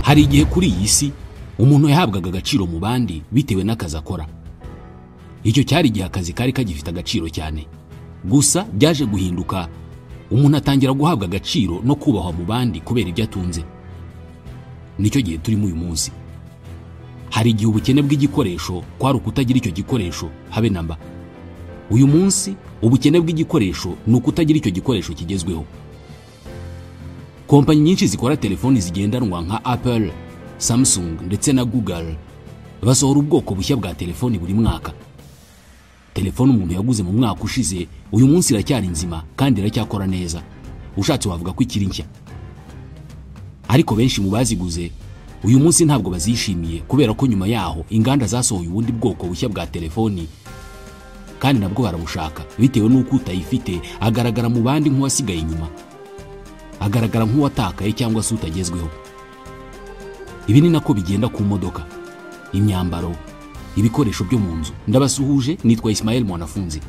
Hari igihe kuri iyi si umuntu yahabwaga agaciro mu bandi bitewe n'akazi akora. Icyo cyari igihe akazi kari kagifite agaciro cyane. Gusa byaje guhinduka, umuntu atangira guhabwa agaciro no kubahwa mu bandi kubera ibyo atunze. Nicyo gihe turimo uyu munsi. Hari igihe ubukene bw'igikoresho kwari ukutagira icyo gikoresho habe namba. Uyu munsi ubukene bw'igikoresho ni ukutagira icyo gikoresho kigezweho. Kompanyi nyinshi zikora telefoni zigendanwa nka Apple, Samsung ndetse na Google basohora ubwoko bushya bwa telefoni buri mwaka. Telefone umuntu yaguze mu mwaka ushize uyu munsi iracyari nzima kandi iracyakora neza. Ushatse wavuga ko ikiri nshya. Ariko benshi mu baziguze uyu munsi ntabwo bazishimiye kubera ko nyuma yaho inganda zasohoye ubundi bwoko bushya bwa telefoni kandi nabwo barabushaka bitewe n'uko utayifite agaragara mu bandi nk'uwasigaye inyuma, agaragara nk'uwatakaye cyangwa se utagezweho. Ibi ni nako bigenda ku modoka, imyambaro, ibikoresho byo mu nzu. Ndabasuhuje, nitwa Ismael Mwanafunzi.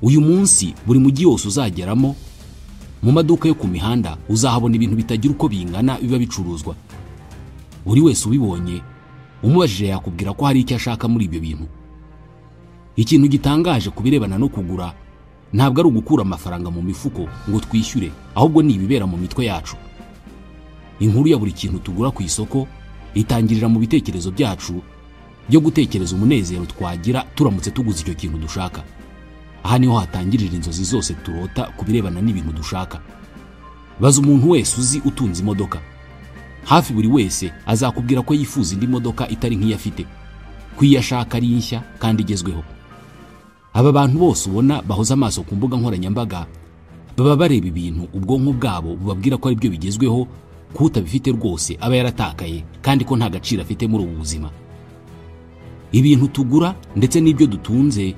Uyu munsi buri mujyi wose uzageramo, mu maduka yo ku mihanda uzahabona ibintu bitagira uko bingana biba bicuruzwa. Buri wese ubibonye umubajije yakubwira ko hari icyo ashaka muri ibyo bintu. Ikintu gitangaje kubirebana no kugura ntabwo ari ugukura amafaranga mu mifuko ngo twishyure, ahubwo ni ibibera mu mitwe yacu. Inkuru ya buri kintu tugura ku isoko itangirira mu bitekerezo byacu byo gutekereza umunezero twagira turamutse tuguze icyo kintu dushaka. Aha niho hatangirira inzozi zose turota ku birebana n'ibintu dushaka. Baza umuntu wese uzi utunze imodoka. Hafi buri wese azakubwira ko yifuza indi modoka itari nk'iyo afite, ko iyo ashaka ari nshya kandi igezweho. Aba bantu bose ubona bahoza amaso ku mbuga nkoranyambaga baba bareba ibintu ubwonko bwabo bubabwira ko ari byo bigezweho, ko utabifite rwose aba yaratakaye kandi ko nta gaciro afite muri ubu buzima. Ibintu tugura ndetse n'ibyo dutunze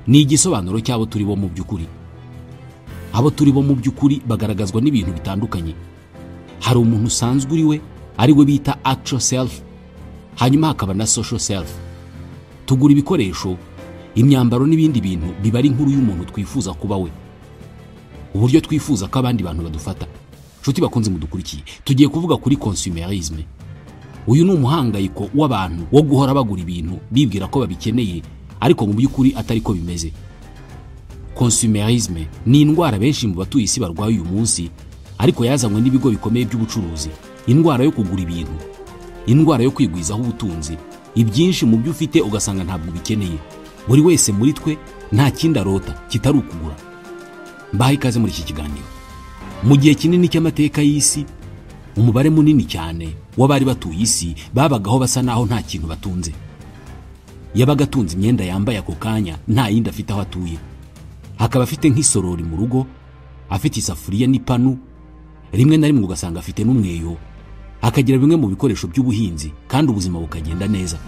ni igisobanuro cy'abo turi bo mu by'ukuri. Abo turi bo mu by'ukuri bagaragazwa n'ibintu bitandukanye. Hari umuntu usanzwe uri we, ari we bita actual self, hanyuma hakaba na social self. Tugura ibikoresho, imyambaro n'ibindi bintu biba ari inkuru y'umuntu twifuza kuba we, uburyo twifuza ko abandi bantu badufata. Nshuti bakunze mudukurikiye, tugiye kuvuga kuri consumerisme. Uyu ni umuhangayiko w'abantu wo guhora bagura ibintu bibwira ko babikeneye, ariko mu by'ukuri atari ko bimeze. Consumerisme ni indwara benshi mu batuye isi barwaye uyu munsi, ariko yazanywe n'ibigo bikomeye by'ubucuruzi. Indwara yo kugura ibintu, indwara yo kwigwizaho ubutunzi, ibyinshi mu byo ufite ugasanga ntabwo ubikeneye. Buri wese muri twe nta kindi arota kitari ukugura. Mbahaye ikaze muri iki kiganiro. Mu gihe kinini cy'amateka y'isi, umubare munini cyane w'abari batuye isi babagaho basa naho nta kintu batunze. Yabaga atunze imyenda yambaye ako kanya, nta yindi afite aho atuye. Akaba afite nk'isorori mu rugo, afite isafuriya n'ipanu, rimwe na rimwe ugasanga afite n'umweyo, akagira bimwe mu bikoresho by'ubuhinzi kandi ubuzima bukagenda neza.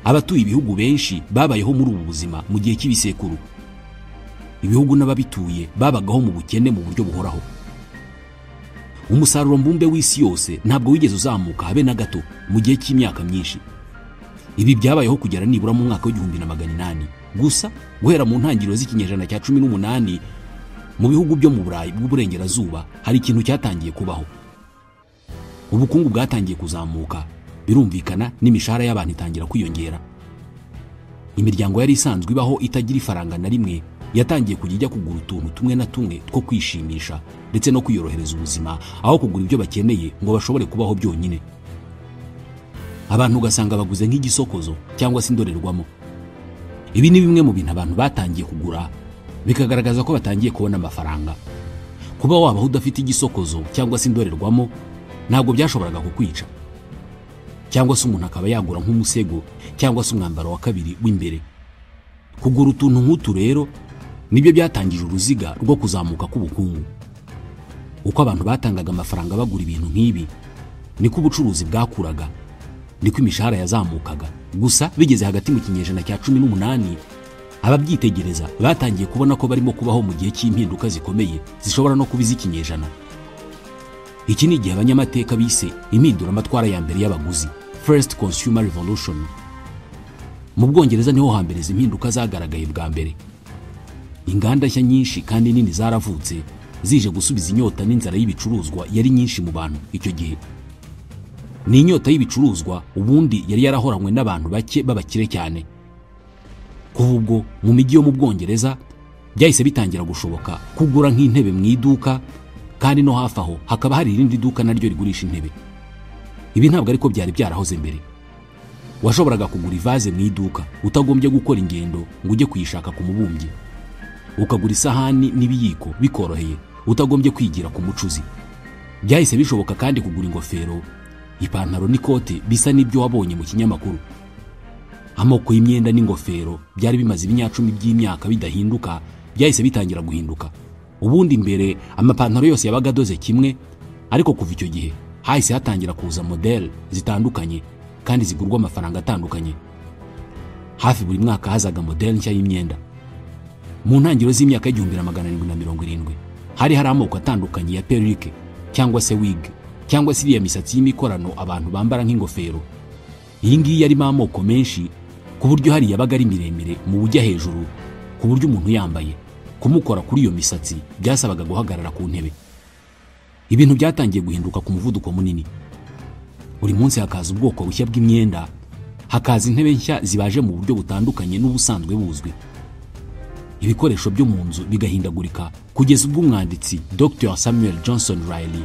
Abatuye ibihugu benshi babayeho muri ubu buzima mu gihe cy'ibisekuru. Ibihugu n'ababituye babagaho mu bukene mu buryo buhoraho. Umusaruro mbumbe w'isi yose ntabwo wigeze uzamuka habe na gato mu gihe cy'imyaka myinshi. Ibi byabayeho kugera nibura mu mwaka w'1800. Gusa guhera mu ntangiriro z'ikinyejana cya 18 mu bihugu byo mu Burayi bw'uburengerazuba hari ikintu cyatangiye kubaho. Ubukungu bwatangiye kuzamuka, birumvikana n'imishahara y'abantu itangira kwiyongera. Imiryango yari isanzwe ibaho itagira ifaranga na rimwe yatangiye kujya ijya kugura utuntu tumwe na tumwe two kwishimisha ndetse no kwiyorohereza ubuzima, aho kugura ibyo bakeneye ngo bashobore kubaho byonyine. Abantu ugasanga baguze nk'igisokozo cyangwa se indorerwamo. Ibi ni bimwe mu bintu abantu batangiye kugura bikagaragaza ko batangiye kubona amafaranga. Kuba wabaho udafite igisokozo cyangwa se indorerwamo ntabwo byashoboraga kukwica. Cyangwa se umuntu akaba yagura nk'umusego cyangwa se umwambaro wa kabiri w'imbere. Kugura utuntu nk'utu rero nibyo byatangije uruziga rwo kuzamuka k'ubukungu. Uko abantu batangaga amafaranga bagura ibintu nk'ibi, niko ubucuruzi bwakuraga, niko imishahara yazamukaga. Gusa bigeze hagati mu kinyejana cya 18, ababyitegereza batangiye kubona ko barimo kubaho mu gihe cy'impinduka zikomeye zishobora no kuba iz'ikinyejana. Iki ni igihe abanyamateka bise impinduramatwara ya mbere y'abaguzi, First Consumer Revolution. Mu Bwongereza niho hambere izi mpinduka zagaragaye bwa mbere. Inganda nshya nyinshi kandi nini zaravutse zije gusubiza inyota n'inzara y'ibicuruzwa yari nyinshi mu bantu icyo gihe. Ni inyota y'ibicuruzwa ubundi yari yarahoranywe n'abantu bake b'abakire cyane. Kuva ubwo mu mijyi yo mu Bwongereza byahise bitangira gushoboka kugura nk'intebe mu iduka, kandi no hafi aho hakaba hari irindi duka naryo rigurisha intebe. Ibi ntabwo ariko byari byarahoze mbere. Washoboraga kugura ivaze mu iduka utagombye gukora ingendo ngo ujye kuyishaka ku mubumbyi. Ukagura isahani n'ibiyiko bikoroheye utagombye kwigira ku mucuzi. Byahise bishoboka kandi kugura ingofero, ipantaro n'ikote bisa n'ibyo wabonye mu kinyamakuru. Amoko y'imyenda n'ingofero byari bimaze ibinyacumi by'imyaka bidahinduka byahise bitangira guhinduka. Ubundi mbere amapantaro yose yabaga adoze kimwe, ariko kuva icyo gihe hahise hatangira kuza model zitandukanye kandi zigurwa amafaranga atandukanye. Hafi buri mwaka hazaga model nshya y'imyenda. Mu ntangiriro z'imyaka 1770 hari amoko atandukanye ya perruque cyangwa se wig cyangwa se iriya misatsi y'imikorano abantu bambara nk'ingofero. Iyi ngiyi yarimo amoko menshi ku buryo hari yabaga ari miremire mu bujya hejuru, ku buryo umuntu yambaye kumukora kuri iyo misatsi byasabaga guhagarara ku ntebe. Ibintu byatangiye guhinduka ku muvuduko munini. Buri munsi hakaza ubwoko bushya bw'imyenda, hakaza intebe nshya zibaje mu buryo butandukanye n'ubusanzwe buzwi. Ibikoresho byo mu nzu bigahindagurika kugeza ubwo umwanditsi Dr. Samuel Johnson Riley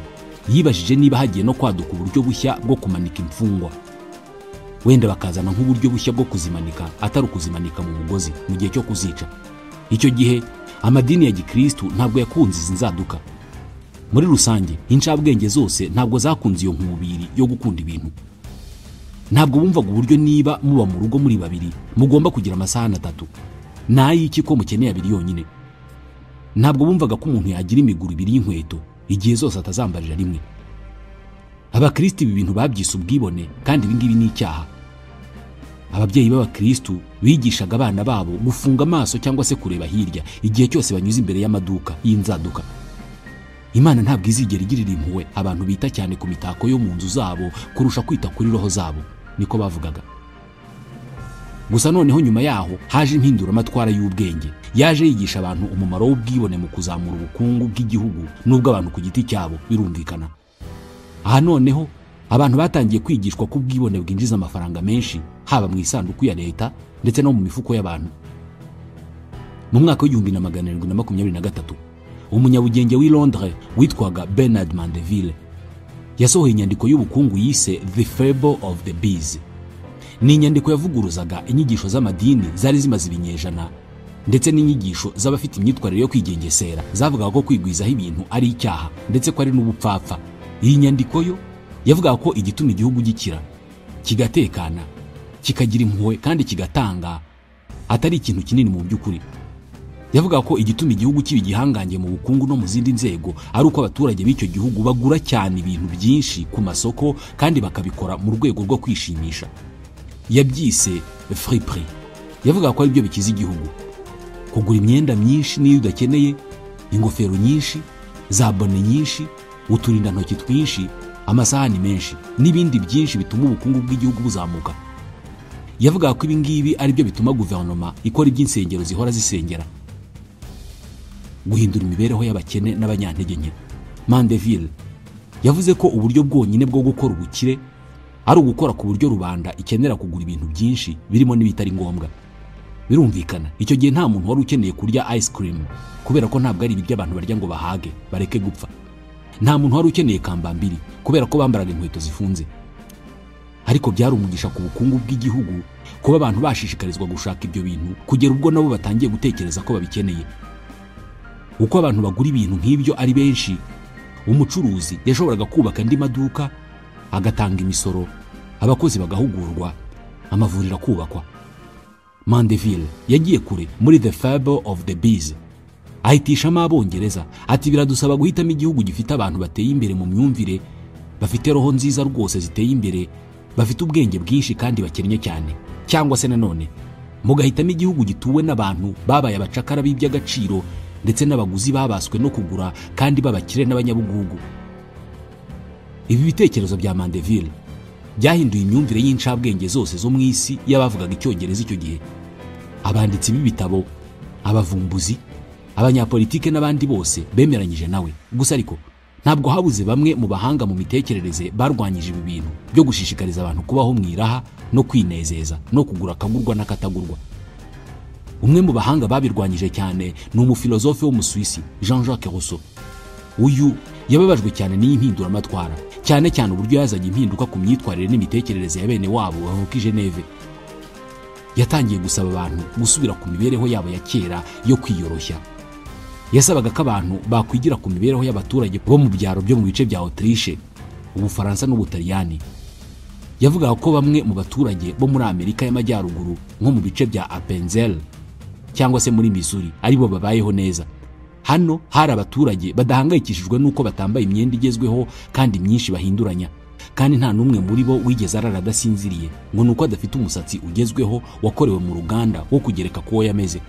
yibajije niba hagiye no kwaduka uburyo bushya bwo kumanika imfungwa. Wenda bakazana nk'uburyo bushya bwo kuzimanika atari ukuzimanika mu mugozi mu gihe cyo kuzica. Icyo gihe amadini ya gikristu ntabwo yakunze izi nzaduka. Muri rusange incabwenge zose ntabwo zakunze iyo nkubiri yo gukunda ibintu. Ntabwo bumvaga uburyo niba muba mu rugo muri babiri mugomba kugira amasahani atatu, n'ay'iki ko mukeneye abiri yonyine. Ntabwo bumvaga ko umuntu yagira imiguru ibiri y'inkweto igihe zose atazambarira rimwe. Abakristu ibi bintu babyise ubwibone, kandi ibi ngibi ni icyaha. Ababyeyi b'abakristu bigishaga abana babo gufunga amaso cyangwa se kureba hirya igihe cyose banyuze imbere y'amaduka y'inzaduka. Imana ntabwo izigera igirira impuhwe abantu bita cyane ku mitako yo mu nzu zabo kurusha kwita kuri roho zabo, niko bavugaga. Gusa noneho nyuma yaho haje impinduramatwara y'ubwenge yaje yigisha abantu umumaro w'ubwibone mu kuzamura ubukungu bw'igihugu n'ubw'abantu ku giti cyabo. Birumvikana aha noneho abantu batangiye kwigishwa ko ubwibone bwinjiza amafaranga menshi, haba mu isanduku ya leta ndetse no mu mifuko y'abantu. Mu mwaka w'1723 umunyabugenge w'i Londres witwaga Bernard Mandeville yasohoye inyandiko y'ubukungu yise The Fable of the Bees. Ni inyandiko yavuguruzaga inyigisho z'amadini zari zimaze ibinyejana ndetse n'inyigisho z'abafite imyitwarire yo kwigengesera zavugaga ko kwigwizaho ibintu ari icyaha ndetse ko ari n'ubupfapfa. Iyi nyandiko yo yavugaga ko igituma igihugu gikira, kigatekana, kikagira impuhwe kandi kigatanga atari ikintu kinini mu by'ukuri. Yavugaga ko igituma igihugu kiba igihangange mu bukungu no mu zindi nzego ari uko abaturage b'icyo gihugu bagura cyane ibintu byinshi ku masoko kandi bakabikora mu rwego rwo kwishimisha. Yabyise friperie. Yavugaga ko ari byo bikiza igihugu. Kugura imyenda myinshi niyo udakeneye, ingofero nyinshi, za bone nyinshi, uturindantoki twinshi, amasahani menshi n'ibindi byinshi bituma ubukungu bw'igihugu buzamuka. Yavugaga ko ibi ngibi ari byo bituma guverinoma ikora iby'insengero zihora zisengera, guhindura imibereho y'abakene n'abanyantege nke. Mandeville yavuze ko uburyo bwonyine bwo gukora ubukire ari ugukora ku buryo rubanda ikenera kugura ibintu byinshi birimo n'ibitari ngombwa. Birumvikana icyo gihe nta muntu wari ukeneye kurya ice cream kubera ko ntabwo ari ibiryo abantu barya ngo bahage bareke gupfa. Nta muntu wari ukeneye kambambiri kubera ko bambaraga inkweto zifunze. Ariko byari umugisha ku bukungu bw'igihugu kuba abantu bashishikarizwa gushaka ibyo bintu kugera ubwo nabo batangiye gutekereza ko babikeneye. Uko abantu bagura ibintu nk'ibyo ari benshi, umucuruzi yashoboraga kubaka andi maduka, agatanga imisoro, abakozi bagahugurwa, amavuriro akubakwa. Mandeville yagiye kure muri The Fable of the Bees, ahitishamo Abongereza ati biradusaba guhitamo igihugu gifite abantu bateye imbere mu myumvire, bafite roho nziza rwose ziteye imbere, bafite ubwenge bwinshi kandi bakennye cyane, cyangwa se nanone mugahitamo igihugu gituwe n'abantu babaye abacakara b'iby'agaciro ndetse n'abaguzi babaswe no kugura kandi babakire n'abanyabugugu. Ibi bitekerezo bya Mandeville byahinduye imyumvire y'incabwenge zose zo mu isi y'abavugaga icyongereza icyo gihe. Abanditsi b'ibitabo, abavumbuzi, abanyapolitike n'abandi bose bemeranyije nawe. Gusa ariko Ntabwo habuze bamwe mu bahanga mu mitekerereze barwanyije ibi bintu byo gushishikariza abantu kubaho mu iraha no kwinezeza no kugura akagurwa n'akatagurwa. Umwe mu bahanga babirwanyije cyane ni umufilozofe w'Umusuwisi Jean-Jacques Rousseau. Uyu yababajwe cyane n'iyi mpinduramatwara, cyane cyane uburyo yazanye impinduka ku myitwarire n'imitekerereze ya bene wabo bavuka i Geneve. Yatangiye gusaba abantu gusubira ku mibereho yabo ya kera yo kwiyoroshya. Yasabaga ko abantu bakwigira ku mibereho y'abaturage bo mu byaro byo mu bice bya Autriche, Ubufaransa n'Ubutaliyani. Yavugaga ko bamwe mu baturage bo muri Amerika y'Amajyaruguru nko mu bice bya Appenzell cyangwa se muri Missouri aribo babayeho neza. Hano hari abaturage badahangayikishijwe nuko batambaye imyenda igezweho kandi myinshi bahinduranya, kandi nta n'umwe muri bo wigeze arara adasinziriye ngo nuko adafite umusatsi ugezweho wakorewe mu ruganda wo kugereka kuwo yameze.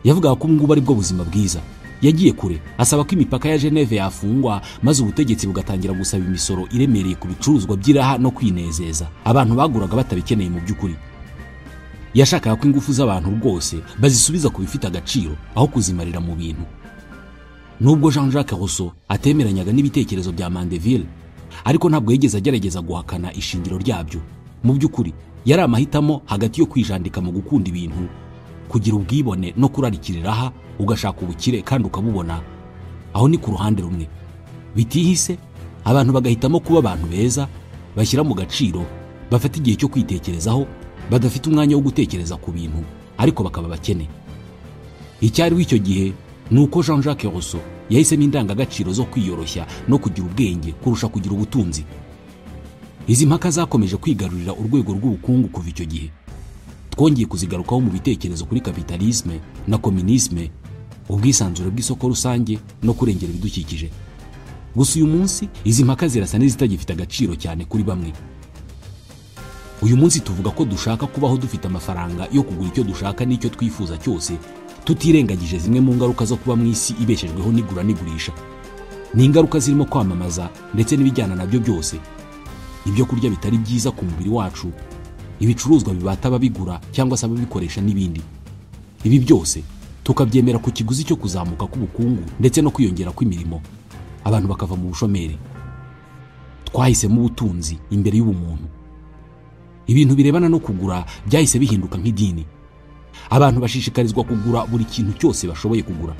Yavugaga ko ubungubu ari bwo buzima bwiza. Yagiye kure asaba ko imipaka ya Geneve yafungwa maze ubutegetsi bugatangira gusaba imisoro iremereye ku bicuruzwa by'iraha no kwinezeza abantu baguraga batabikeneye mu by'ukuri. Yashakaga ko ingufu z'abantu rwose bazisubiza ku bifite agaciro aho kuzimarira mu bintu. Nubwo Jean-Jacques Rousseau atemeranyaga n'ibitekerezo bya Mandeville, ariko ntabwo yigeze agerageza guhakana ishingiro ryabyo. Mu by'ukuri yari amahitamo hagati yo kwijandika mu gukunda ibintu, kugira ubwibone no kurarikira iraha ugashaka ubukire kandi ukabubona, aho ni ku ruhande rumwe. Bitihise abantu bagahitamo kuba abantu beza, bashyira mu gaciro, bafata igihe cyo kwitekerezaho, badafite umwanya wo gutekereza ku bintu, ariko bakaba bakene. Icyari icyo gihe ni uko Jean-Jacques Rousseau yahisemo indangagaciro zo kwiyoroshya no kugira ubwenge kurusha kugira ubutunzi. Izi mpaka zakomeje kwigarurira urwego rw'ubukungu kuva icyo gihe. Twongeye kuzigarukaho mu bitekerezo kuri kapitalisme na communisme, ubwisanzure bw'isoko rusange no kurengera ibidukikije. Gusa uyu munsi izi mpaka zirasa n'izitagifite agaciro cyane kuri bamwe. Uyu munsi tuvuga ko dushaka kubaho dufite amafaranga yo kugura icyo dushaka n'icyo twifuza cyose, tutirengagije zimwe mu ngaruka zo kuba mu isi ibeshejweho n'igura n'igurisha. Ni ingaruka zirimo kwamamaza ndetse n'ibijyana nabyo byose, ibyo kurya bitari byiza ku mubiri wacu, ibicuruzwa bibata ababigura cyangwa se ababikoresha n'ibindi. Ibi byose tukabyemera ku kiguzi cyo kuzamuka k'ubukungu ndetse no kwiyongera kw'imirimo, abantu bakava mu bushomeri. Twahisemo ubutunzi imbere y'ubumuntu. Ibintu birebana no kugura byahise bihinduka nk'idini. Abantu bashishikarizwa kugura buri kintu cyose bashoboye kugura.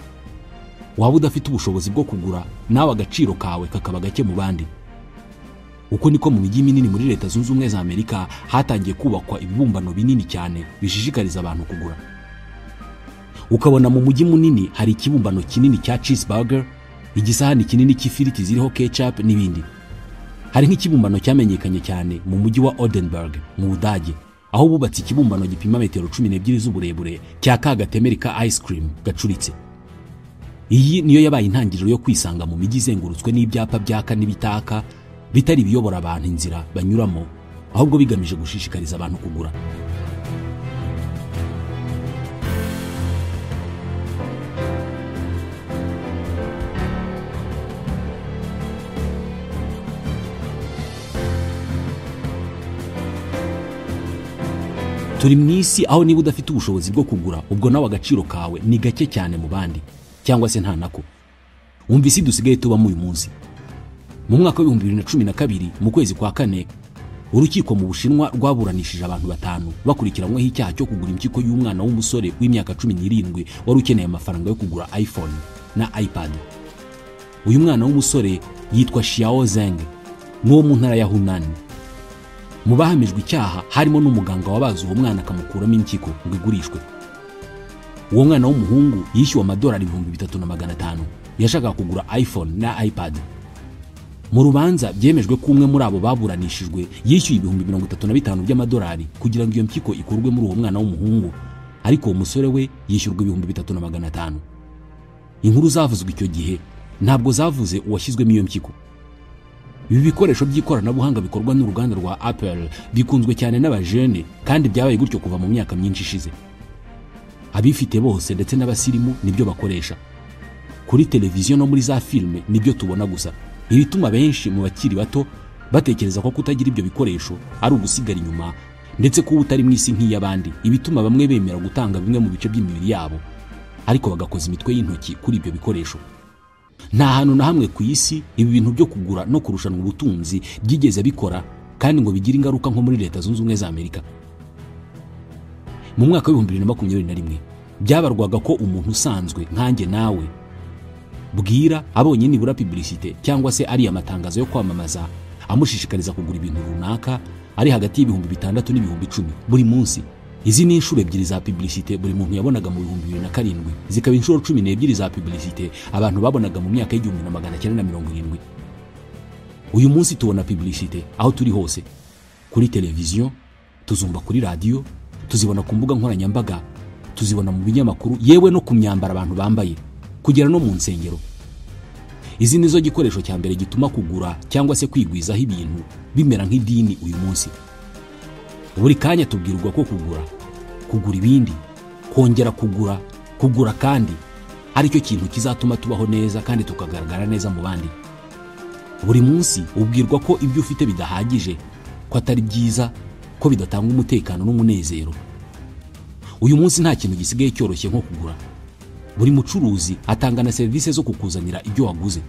Waba udafite ubushobozi bwo kugura, nawe agaciro kawe kakaba gake mu bandi. Uko niko mu mijyi minini muri Leta Zunze Ubumwe za Amerika hatangiye kubakwa ibibumbano binini cyane bishishikariza abantu kugura. Ukabona mu mujyi munini hari ikibumbano kinini cya cheeseburger, igisahani kinini cy'ifiriti ziriho ketchup n'ibindi. Hari nk'ikibumbano cyamenyekanye cyane mu mujyi wa Oldenburg mu Budage, aho bubatse ikibumbano gipima metero 12 z'uburebure cya kagatemeri ka ice cream gacuritse. Iyi niyo yabaye intangiriro yo kwisanga mu mijyi izengurutswe n'ibyapa byaka n'ibitaka bitari biyobora abantu inzira banyuramo, ahubwo bigamije gushishikariza abantu kugura. Turi mu isi aho niba udafite ubushobozi bwo kugura, ubwo nawe agaciro kawe ni gake cyane mu bandi, cyangwa se nta nako. Umva isi dusigaye tubamo uyu munsi. Mu mwaka wa 2012 mu kwezi kwa kane, urukiko mu Bushinwa rwaburanishije abantu 5 bakurikiranyweho icyaha cyo kugura impyiko y'umwana w'umusore w'imyaka 17 wari ukeneye amafaranga yo kugura iPhone na iPad. Uyu mwana w'umusore yitwa Xiao Zeng, n'uwo mu ntara ya Hunan. Mu bahamijwe icyaha harimo n'umuganga wabaze uwo mwana akamukuramo impyiko ngo igurishwe. Uwo mwana w'umuhungu yishyuwe amadolari 3500 yashakaga kugura iPhone na iPad. Mu rubanza byemejwe ko umwe muri abo baburanishijwe yishyuye 35,000 by'amadolari kugira ngo iyo mpyiko ikurwe muri uwo mwana w'umuhungu, ariko uwo musore we yishyurwa 3500. Inkuru zavuzwe icyo gihe ntabwo zavuze uwashyizwemo iyo mpyiko. Ibi bikoresho by'ikoranabuhanga bikorwa n'uruganda rwa Apple bikunzwe cyane n'abajene, kandi byabaye gutyo kuva mu myaka myinshi ishize. Abifite bose ndetse n'abasirimu nibyo bakoresha. Kuri televiziyo no muri za filme nibyo tubona gusa. Ibituma benshi mu bakiri bato batekereza ko kutagira ibyo bikoresho ari ugusigara inyuma, ndetse ko utari mu isi nk'iy'abandi. Ibituma bamwe bemera gutanga bimwe mu bice by'imibiri yabo, ariko bagakoza imitwe y'intoki kuri ibyo bikoresho. Nta hantu na hamwe ku isi ibi bintu byo kugura no kurushanwa ubutunzi byigeze bikora kandi ngo bigire ingaruka nko muri Leta Zunze Ubumwe za Amerika. Mu mwaka wa 2021 byabarwaga ko umuntu usanzwe nkanjye nawe bwira abonye nibura publicité cyangwa se ari amatangazo yo kwamamaza amushishikariza kugura ibintu runaka ari hagati y'ibihumbi 6 n'ibihumbi 10 buri munsi. Izi ni inshuro ebyiri za publicité buri muntu yabonaga mu 2007, zikaba inshuro 12 za publicité abantu babonaga mu myaka y'1970. Uyu munsi tubona publicité aho turi hose, kuri televiziyo, tuzumva kuri radio, tuzibona ku mbuga nkoranyambaga, tuzibona mu binyamakuru, yewe no ku myambaro abantu bambaye, kugera no mu nsengero. Izi nizo gikoresho cya mbere gituma kugura cyangwa se kwigwizaho ibintu bimera nk'idini uyu munsi. Buri kanya tubwirwa ko kugura, kugura ibindi, kongera kugura, kugura kandi aricyo kintu kizatuma tubaho neza kandi tukagaragara neza mu bandi. Buri munsi ubwirwa ko ibyo ufite bidahagije, ko atari byiza, ko bidatanga umutekano n'umunezero. Uyu munsi nta kintu gisigaye cyoroshye nko kugura. Buri mucuruzi atanga na serivisi zo kukuzanira ibyo waguze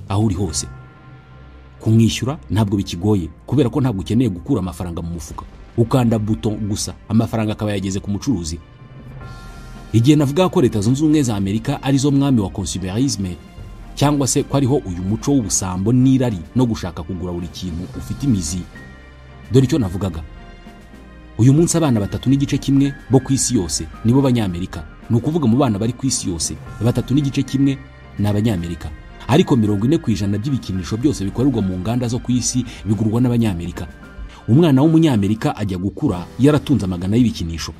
aho uri hose. Kumwishyura ntabwo bikigoye kubera ko ntabwo ukeneye gukura amafaranga mu mufuka, ukanda buto gusa amafaranga akaba yageze ku mucuruzi. Igihe navuga ko Leta Zunze Ubumwe za Amerika arizo mwami wa consumerisme, cyangwa se ko ariho uyu muco w'ubusambo n'irari no gushaka kugura buri kintu ufite imizi, dore icyo navugaga. Uyu munsi abana 3.5 bo ku isi yose nibo Banyamerika. Ni ukuvuga mu bana bari ku isi yose 3.5 ni Abanyamerika, ariko 40% by'ibikinisho byose bikorerwa mu nganda zo ku isi bigurwa n'Abanyamerika. Umwana w'Umunyamerika ajya gukura yaratunze amagana y'ibikinisho.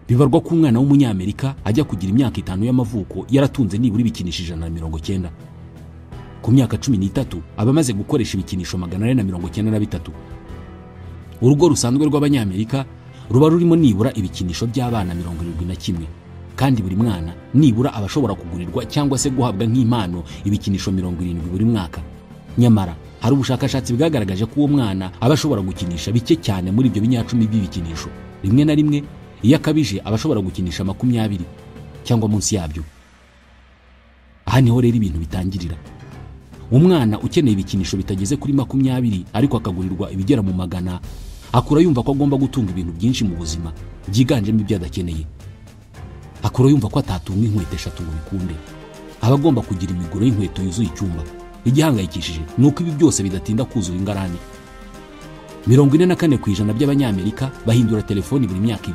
Bibarwa ko umwana w'Umunyamerika ajya kugira imyaka 5 y'amavuko yaratunze nibura ibikinisho 190. Ku myaka 13 aba amaze gukoresha ibikinisho 493. Urugo rusanzwe rw'Abanyamerika ruba rurimo nibura ibikinisho by'abana 71, kandi buri mwana nibura abashobora kugurirwa cyangwa se guhabwa nk'impano ibikinisho 70 buri mwaka. Nyamara hari ubushakashatsi bwagaragaje ko uwo mwana aba ashobora gukinisha bike cyane muri ibyo binyacumi by'ibikinisho. Rimwe na rimwe iyo akabije aba ashobora gukinisha 20 cyangwa munsi yabyo. Aha niho rero ibintu bitangirira. Umwana ukeneye ibikinisho bitageze kuri 20 ariko akagurirwa ibigera mu 100, akura yumva ko agomba gutunga ibintu byinshi mu buzima byiganjemo ibyo adakeneye. Akura yumva ko atatunga inkweto 3 ngo bikunde, aba agomba kugira imiguro y'inkweto yuzuye icyumba. Igihangayikishije ni uko ibi byose bidatinda kuzura ingarani. 44% by'Abanyamerika bahindura telefoni buri myaka 2.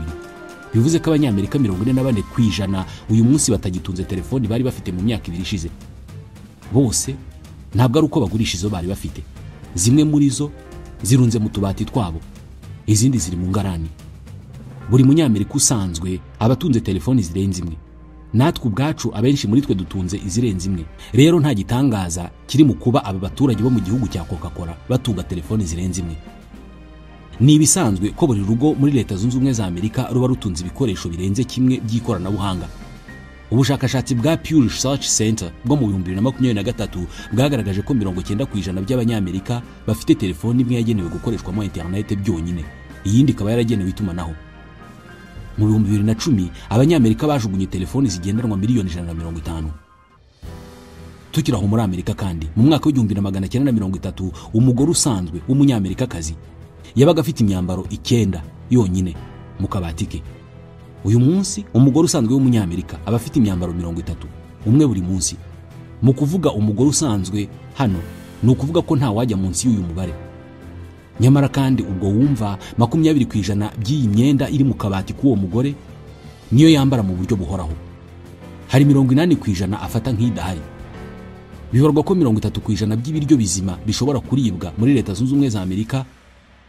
Bivuze ko Abanyamerika 44% uyu munsi batagitunze telefoni bari bafite mu myaka 2 ishize. Bose ntabwo ari uko bagurisha izo bari bafite. Zimwe muri zo zirunze mu tubati twabo, izindi ziri mu ngarani. Buri Munyamerika usanzwe abatunze telefoni zirenze imwe. Natwe ubwacu abenshi muri twe dutunze izirenze imwe. Rero nta gitangaza kiri mu kuba aba baturage bo mu gihugu cya Coca-Cola batunga telefoni zirenze imwe. Ni ibisanzwe ko buri rugo muri Leta Zunze Ubumwe za Amerika ruba rutunze ibikoresho birenze kimwe by'ikoranabuhanga. Ubushakashatsi bwa Pew Research Center bwo mu 2023 bwagaragaje ko 90% by'Abanyamerika bafite telefoni imwe yagenewe gukoreshwamo internet byonyine, iyindi ikaba yaragenewe itumanaho. Mu 2010 Abanyamerika bajugunye telefoni zigendanwa miliyoni 150. Tukiri aho muri Amerika kandi, mu mwaka wa 1930 umugore usanzwe w'Umunyamerikakazi yabaga afite imyambaro 9 yonyine mu kabati ke. Uyu munsi umugore usanzwe w'Umunyamerika aba afite imyambaro 30, umwe buri munsi. Mu kuvuga umugore usanzwe hano ni ukuvuga ko nta wajya munsi y'uyu mubare. Nyamara kandi ubwo wumva 20% by'iyi myenda iri mu kabati k'uwo mugore niyo yambara mu buryo buhoraho. Hari 80% afata nk'idahari. Bibarwa ko 30% by'ibiryo bizima bishobora kuribwa muri Leta Zunze Ubumwe za Amerika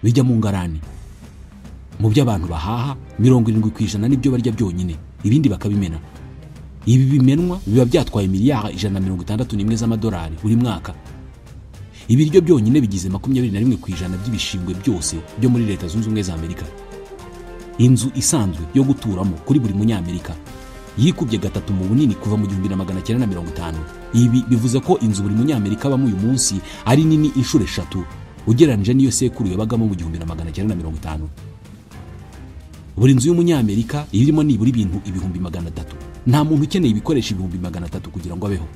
bijya mu ngarani. Mu byo abantu bahaha 70% nibyo barya byonyine, ibindi bakabimena. Ibi bimenwa biba byatwaye miliyari 161 z'amadolari buri mwaka. Ibiryo byonyine bigize 21% by'ibishingwe byose byo muri Leta Zunze Ubumwe za Amerika. Inzu isanzwe yo guturamo kuri buri Munyamerika yikubye 3 mu bunini kuva mu 1950. Ibi bivuze ko inzu buri Munyamerika abamo uyu munsi ari nini inshuro 3 ugereranije n'iyo sekuru yabagamo mu 1950. Buri nzu y'Umunyamerika irimo nibura ibintu 300,000. Nta muntu ukeneye ibikoresho 300,000 kugira ngo abeho.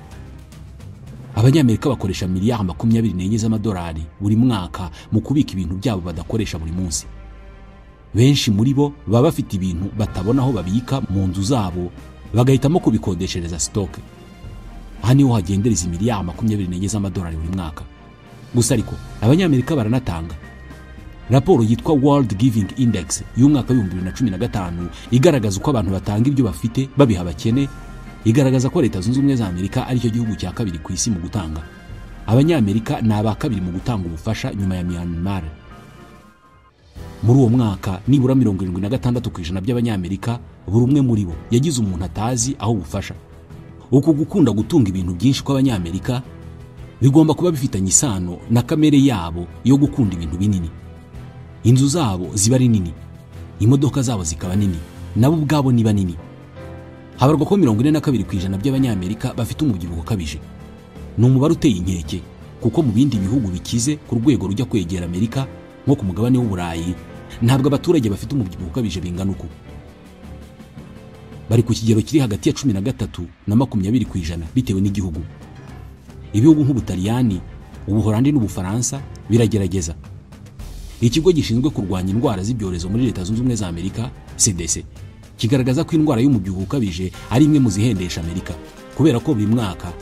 Abanyamerika bakoresha miliyari 24 z'amadolari buri mwaka mu kubika ibintu byabo badakoresha buri munsi. Benshi muri bo baba bafite ibintu batabona aho babika mu nzu zabo, bagahitamo kubikodeshereza stock. Aha niho hagendereza miliyari 24 z'amadolari buri mwaka. Gusa ariko Abanyamerika baranatanga. Raporo yitwa World Giving Index y'umwaka wa 2015 igaragaza uko abantu batanga ibyo bafite babiha abakene, igaragaza ko Leta Zunze Ubumwe za Amerika ari cyo gihugu cya kabiri ku isi mu gutanga. Abanyamerika ni aba kabiri mu gutanga ubufasha nyuma ya Myanmar. Muri uwo mwaka nibura 76% by'Abanyamerika buri umwe muri bo yagize umuntu atazi aho ubufasha. Uku gukunda gutunga ibintu byinshi kw'Abanyamerika bigomba kuba bifitanye isano na kamere yabo yo gukunda ibintu binini. Inzu zabo ziba ari nini, imodoka zabo zikaba nini, nabo ubwabo ni banini. Habarwa ko 42% by'Abanyamerika bafite umubyibuho ukabije. Ni umubare uteye inkeke kuko mu bindi bihugu bikize ku rwego rujya kwegera Amerika nko ku mugabane w'Uburayi ntabwo abaturage bafite umubyibuho ukabije bingana uku. Bari ku kigero kiri hagati ya 13 na 20% bitewe n'igihugu. Ibihugu nk'Ubutaliyani, Ubuholandi n'Ubufaransa biragerageza. Ikigo gishinzwe kurwanya indwara z'ibyorezo muri Leta Zunze Ubumwe za Amerika CDC kigaragaza ko indwara y'umubyibuho ukabije ari imwe mu zihendesha Amerika, kubera ko buri mwaka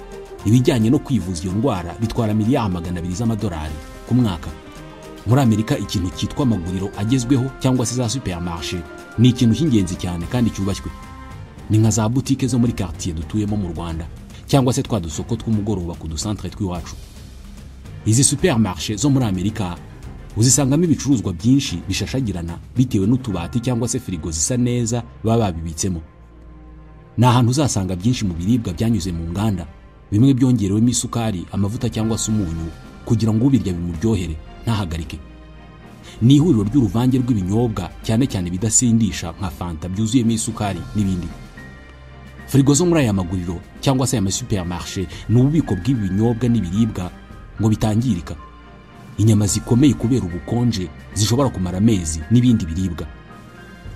ibijyanye no kwivuza iyo ndwara bitwara miliyari 200 z'amadolari ku mwaka. Muri Amerika ikintu cyitwa amaguriro agezweho cyangwa se za supermarché ni ikintu cy'ingenzi cyane kandi cyubashywe. Ni nka za boutique zo muri quartier dutuyemo mu Rwanda cyangwa se twa dusoko tw'umugoroba ku dusantre tw'iwacu. Izi supermarché zo muri Amerika uzisangamo ibicuruzwa byinshi bishashagirana bitewe n'utubati cyangwa se firigo zisa neza baba babibitsemo. Ni ahantu uzasanga byinshi mu biribwa byanyuze mu nganda, bimwe byongerewemo isukari, amavuta cyangwa se umunyu kugira ngo ubirya bimuryohere ntahagarike. Ni ihuriro ry'uruvange rw'ibinyobwa cyane cyane bidasindisha nka fanta byuzuyemo isukari n'ibindi. Firigo zo muri aya maguriro cyangwa se aya supermarché ni ububiko bw'ibinyobwa n'ibiribwa ngo bitangirika. Inyama zikomeye kubera ubukonje zishobora kumara amezi n'ibindi biribwa.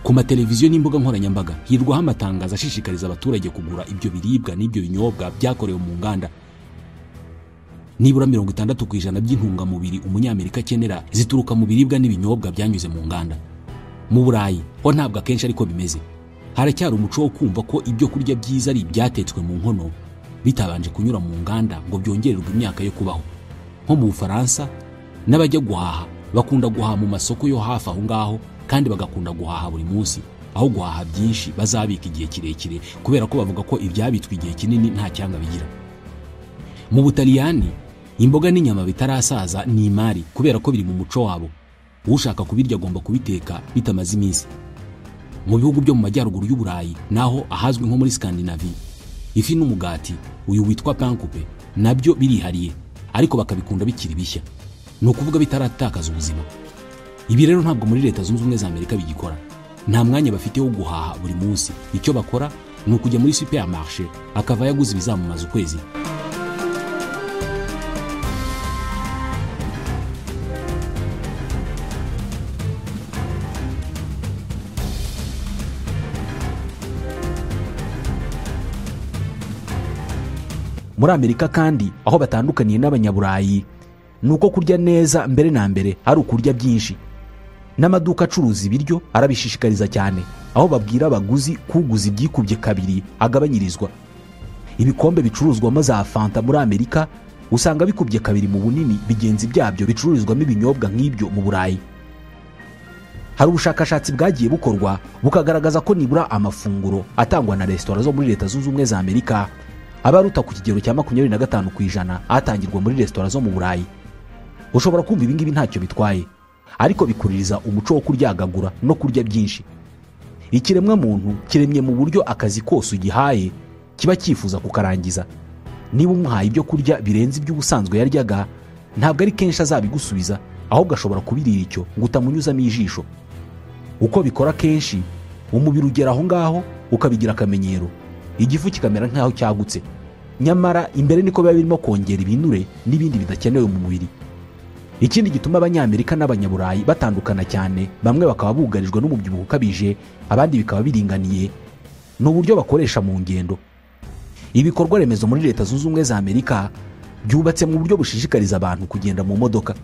Ku mateleviziyo n'imbuga nkoranyambaga hirwaho amatangazo ashishikariza abaturage kugura ibyo biribwa n'ibyo binyobwa byakorewe mu nganda. Nibura 60% by'intungamubiri Umunyamerika akenera zituruka mu biribwa n'ibinyobwa byanyuze mu nganda. Mu Burayi ho ntabwo akenshi ariko bimeze. Haracyari umuco wo kumva ko ibyo kurya byiza ari ibyatetswe mu nkono bitabanje kunyura mu nganda ngo byongererwe imyaka yo kubaho. Nko mu Bufaransa n'abajya guhaha bakunda guhaha mu masoko yo hafi aho ngaho, kandi bagakunda guhaha buri munsi aho guhaha byinshi bazabika igihe kirekire, kubera ko bavuga ko ibyabitswe igihe kinini nta cyanga bigira. Mu Butaliyani imboga n'inyama bitarasaza ni imari kubera ko biri mu muco wabo. Ushaka kubirya agomba kubiteka bitamaze iminsi. Mu bihugu byo mu majyaruguru y'Uburayi naho ahazwi nko muri Scandinavie, ifi n'umugati uyu witwa pain coupé nabyo birihariye, ariko bakabikunda bikiri bishya, ni ukuvuga bitaratakaza ubuzima. Ibi rero ntabwo muri Leta Zunze Ubumwe za Amerika bigikora. Nta mwanya bafite wo guhaha buri munsi. Icyo bakora ni ukujya muri supermarché akava yaguze ibizamumaza ukwezi. Muri Amerika kandi aho batandukaniye n'Abanyaburayi nuko kurya neza mbere na mbere ari ukurya byinshi. N'amaduka acuruza ibiryo arabishishikariza cyane, aho babwira abaguzi kuguza ibyikubye kabiri agabanyirizwa. Ibikombe bicuruzwamo za fanta muri Amerika usanga bikubye kabiri mu bunini bigenzi byabyo bicururizwamo ibinyobwa nk'ibyo mu Burayi. Hari ubushakashatsi bwagiye bukorwa bukagaragaza ko nibura amafunguro atangwa na resitora zo muri Leta Zunze Ubumwe za Amerika abaruta ku kigero cya 25% atangirwa muri resitora zo mu Burayi. Ushobora kumva ibi ngibi ntacyo bitwaye, ariko bikuririza umuco wo kuryagagura no kurya byinshi. Ikiremwa muntu kiremye mu buryo akazi kose ugihaye kiba cyifuza kukarangiza. Niba umuhaye ibyo kurya birenze iby'ubusanzwe yaryaga, ntabwo ari kenshi azabigusubiza, ahubwo ashobora kubirira icyo ngo utamunyuzamo ijisho. Uko bikora kenshi umubiri ugera aho ngaho ukabigira akamenyero, igifu kikamera nk'aho cyagutse. Nyamara imbere niko biba birimo kongera ibinure n'ibindi bidakenewe mu mubiri. Ikindi gituma Abanyamerika n'Abanyaburayi batandukana cyane, bamwe bakaba bugarijwe n'umubyibuho ukabije, abandi bikaba biringaniye, ni uburyo bakoresha mu ngendo. Ibikorwa remezo muri Leta Zunze Ubumwe za Amerika byubatse mu buryo bushishikariza abantu kugenda mu modoka.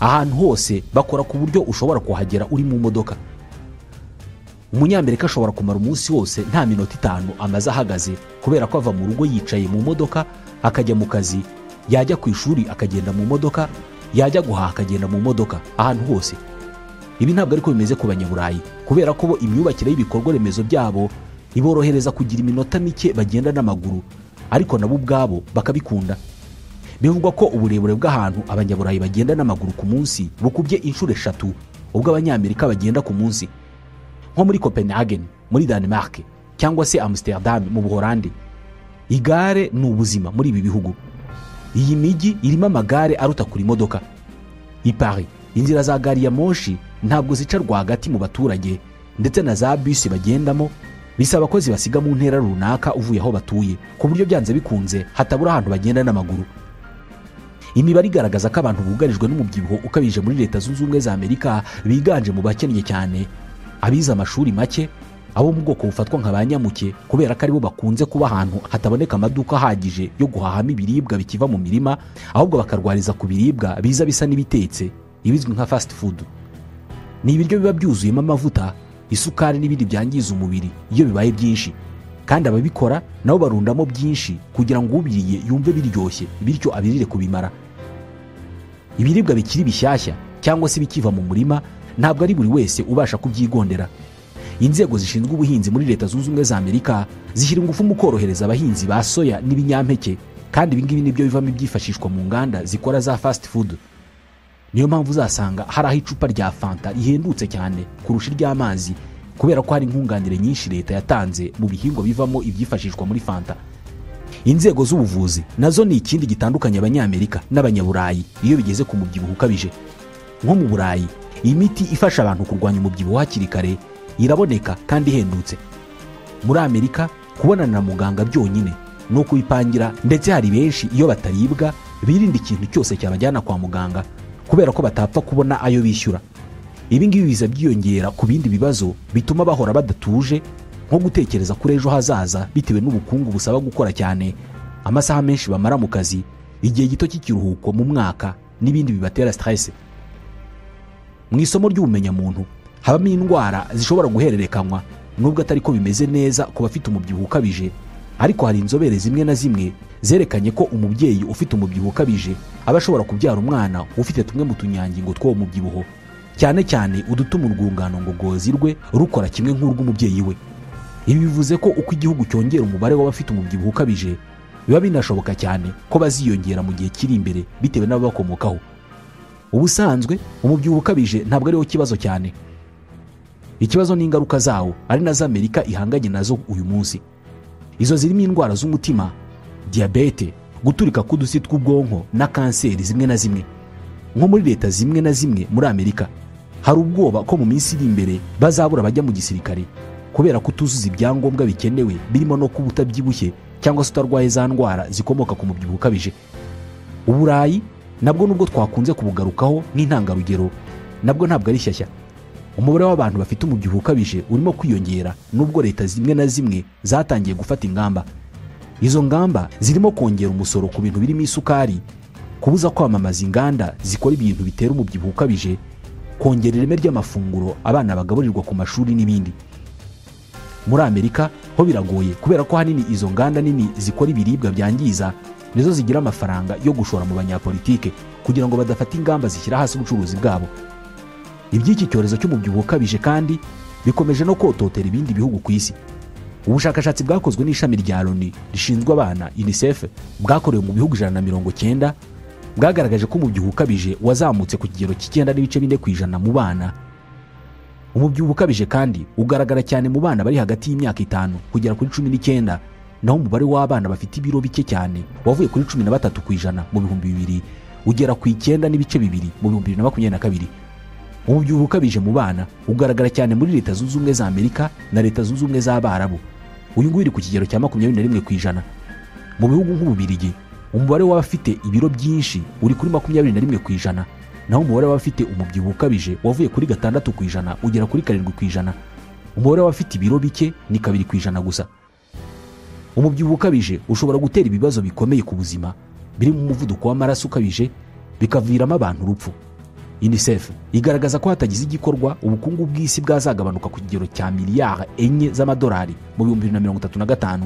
Ahantu hose bakora ku buryo ushobora kuhagera uri mu modoka. Umunyamerika ashobora kumara umunsi wose nta minota 5 amaze ahagaze kubera ko ava mu rugo yicaye mu modoka, akajya mu kazi, yajya ku ishuri akagenda mu modoka, yajya guhaha akagenda mu modoka, ahantu hose. Ibi ntabwo ariko bimeze ku Banyaburayi kubera ko bo imyubakire y'ibikorwa remezo byabo iborohereza kugira iminota mike bagenda n'amaguru, ariko nabo ubwabo bakabikunda. Bivugwa ko uburebure bw'ahantu Abanyaburayi bagenda n'amaguru ku munsi bukubye inshuro 3 ubwo Abanyamerika bagenda ku munsi. Nko muri Copenhagen muri Denmark cyangwa se Amsterdam mu Buholandi, igare ni ubuzima muri ibi bihugu. Iyi mijyi irimo amagare aruta kuri modoka. I Paris inzira za gari ya moshi ntabwo zica rwagati mu baturage, ndetse na za bisi bagendamo bisaba ko zibasiga mu ntera runaka uvuye aho batuye, ku buryo byanze bikunze hatabura ahantu bagenda n'amaguru. Imibare igaragaza ko abantu bugarijwe n'umubyibuho ukabije muri Leta Zunze Ubumwe za Amerika biganje mu bakennye cyane, abize amashuri make, abo mu bwoko bufatwa nka banyamuke kubera ko aribo bakunze kuba ahantu hataboneka amaduka ahagije yo guhahamo ibiribwa bikiva mu mirima, ahubwo bakarwariza ku biribwa biza bisa n'ibitetse, ibizwi nka fast food. Ni ibiryo biba byuzuyemo amavuta, isukari n'ibindi byangiza umubiri iyo bibaye byinshi, kandi ababikora nabo barundamo byinshi kugira ngo ubiriye yumve biryoshye, bityo abirire kubimara. Ibiribwa bikiri bishyashya cyangwa se bikiva mu murima ntabwo ari buri wese ubasha kubyigondera. Inzego zishinzwe ubuhinzi muri Leta Zunze Ubumwe za Amerika zishyira ingufu mu korohereza abahinzi ba soya n'ibinyampeke, kandi ibi ngibi nibyo bivamo ibyifashishwa mu nganda zikora za fast food. Niyo mpamvu uzasanga hari aho icupa rya Fanta rihendutse cyane kurusha iry'amazi, kubera ko hari inkunganire nyinshi leta yatanze mu bihingwa bivamo ibyifashishwa muri Fanta. Inzego z'ubuvuzi nazo ni ikindi gitandukanye Abanyamerika n'Abanyaburayi iyo bigeze ku mubyibuho ukabije. Nko mu Burayi, imiti ifasha abantu kurwanya umubyibuho hakiri kare iraboneka kandi ihendutse. Muri Amerika kubonana na muganga byonyine no kuyipangira, ndetse hari benshi iyo bataribwa birinda ikintu cyose cyabajyana kwa muganga kubera ko batapfa kubona ayo bishyura. Ibi ngibi biza byiyongera ku bindi bibazo bituma bahora badatuje, nko gutekereza kuri ejo hazaza bitewe n'ubukungu busaba gukora cyane, amasaha menshi bamara mu kazi, igihe gito cy'ikiruhuko mu mwaka n'ibindi bibatera stress. Mu isomo ry'ubumenyamuntu habamo indwara zishobora guhererekanywa, nubwo atari ko bimeze neza ku bafite umubyibuho ukabije, ariko hari inzobere zimwe na zimwe zerekanye ko umubyeyi ufite umubyibuho ukabije aba ashobora kubyara umwana ufite tumwe mu tunyangingo tw'uwo mubyibuho, cyane cyane udutuma urwungano ngogozi rwe rukora kimwe nk'urw'umubyeyi we. Ibi bivuze ko uko igihugu cyongera umubare w'abafite umubyibuho ukabije, biba binashoboka cyane ko baziyongera mu gihe kiri imbere bitewe n'ababakomokaho. Ubusanzwe umubyibuho ukabije ntabwo ariwo kibazo cyane. Ikibazo ni ingaruka zawo, ari nazo Amerika ihanganye nazo uyu munsi. Izo zirimo indwara z'umutima, diyabete, guturika k'udusi tw'ubwonko na kanseri zimwe na zimwe. Nko muri leta zimwe na zimwe muri Amerika, hari ubwoba ko mu minsi iri imbere bazabura bajya mu gisirikare kubera kutuzuza ibyangombwa bikenewe, birimo no kuba utabyibushye cyangwa se utarwaye za ndwara zikomoka ku mubyibuho ukabije. Uburayi nabwo nubwo twakunze kubugarukaho nk'intangarugero, nabwo ntabwo ari shyashya. Umubare w'abantu bafite umubyibuho ukabije urimo kwiyongera, nubwo leta zimwe na zimwe zatangiye gufata ingamba. Izo ngamba zirimo kongera umusoro ku bintu birimo isukari, kubuza kwamamaza inganda zikora ibintu bitera umubyibuho ukabije, kongera ireme ry'amafunguro abana bagaburirwa ku mashuri n'ibindi. Muri Amerika ho biragoye kubera ko hanini izo nganda nini zikora ibiribwa byangiza nizo zigira amafaranga yo gushora mu banyapolitike kugira ngo badafata ingamba zishyira hasi ubucuruzi bwabo. Iby'iki cyorezo cy'umubyibuho ukabije kandi bikomeje no kototera ibindi bihugu ku isi. Ubushakashatsi bwakozwe n'ishami rya Loni rishinzwe abana UNICEF bwakorewe mu bihugu 190 bwagaragaje ko umubyibuho ukabije wazamutse ku kigero cy'9.4% mu bana. Umubyibuho ukabije kandi ugaragara cyane mu bana bari hagati y'imyaka 5 kugera kuri 19, naho umubare w'abana bafite ibiro bike cyane wavuye kuri 13% mu 2000 ugera ku 9.2 mu 2022. Umubyibuho ukabije mu bana ugaragara cyane muri Leta Zunze Ubumwe za Amerika na Leta Zunze Ubumwe z'Abarabu. Uyu nguyu uri ku kigero cya 21%. Mu bihugu nk'Ububirigi, umubare w'abafite ibiro byinshi uri kuri 21%, naho umubare w'abafite umubyibuho ukabije wavuye kuri 6% ugera kuri 7%. Umubare w'abafite ibiro bike ni 2% gusa. Umubyibuho ukabije ushobora gutera ibibazo bikomeye ku buzima, Birimo umuvuduko w'amaraso ukabije, bikaviramo abantu urupfu. UNICEF igaragaza ko hatagize igikorwa, ubukungu bw'isi bwazagabanuka ku kigero cya miliyari 4 z'amadolari mu 2035.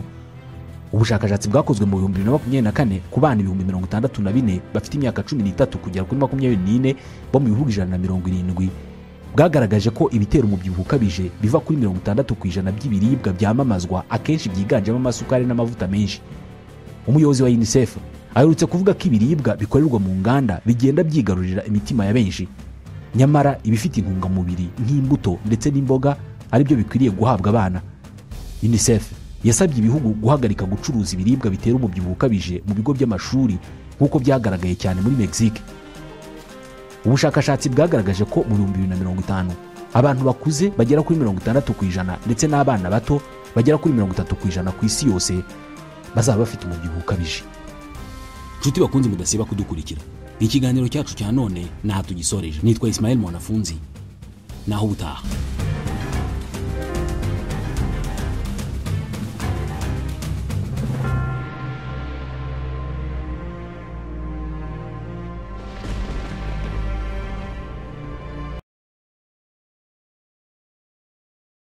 Ubushakashatsi bwakozwe mu 2024 ku bana 64,000 bafite imyaka 13 kugera kuri 24 bo mu bihugu 170 bwagaragaje ko ibitera umubyibuho ukabije biva kuri 60% by'ibiribwa byamamazwa, akenshi byiganjemo amasukari n'amavuta menshi. Umuyobozi wa UNICEF aherutse kuvuga ko ibiribwa bikorerwa mu nganda bigenda byigarurira imitima ya benshi, nyamara ibifite intungamubiri nk'imbuto ndetse n'imboga aribyo bikwiriye guhabwa abana. UNICEF yasabye ibihugu guhagarika gucuruza ibiribwa bitera umubyibuho ukabije mu bigo by'amashuri, nk'uko byagaragaye cyane muri Mexique. Ubushakashatsi bwagaragaje ko mu 2050 abantu bakuze bagera kuri 60% ndetse n'abana bato bagera kuri 30% ku isi yose bazaba bafite umubyibuho ukabije. Nshuti bakunze mudasiba kudukurikira, ikiganiro cyacu cya none naha tugisoreje. Nitwa Ismael Mwanafunzi, naho ubutaha.